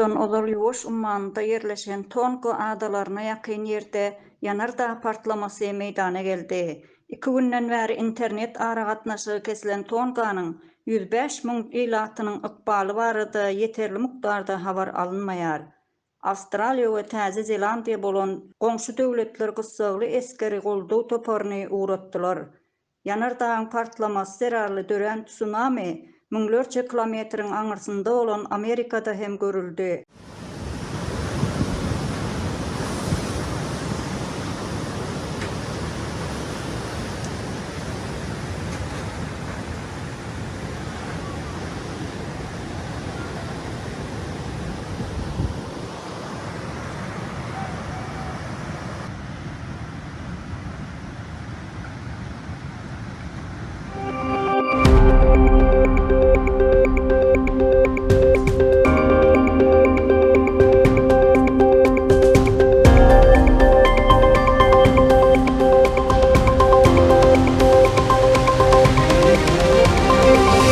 Mundan ozal Ýuwaş ummanynda ýerleşen Tonga adalaryna ýakyn ýerde ýanardag partlamasy meýdana geldi. Iki günden bäri internet aragatnaşygy kesilen Tonganyň 105 000 ilatynyň ykbaly barada ýeterli mukdarda habar alynmaýar. Awstraliýa we Täze Zelandiýa bolan goňşy döwletler gyssagly esgeri goldaw toparyny ugratdylar. Ýanardagyň partlamasy zerarly dörän tsunami müňlerçe kilometriň aňyrsynda bolan Amerikada hem görüldi.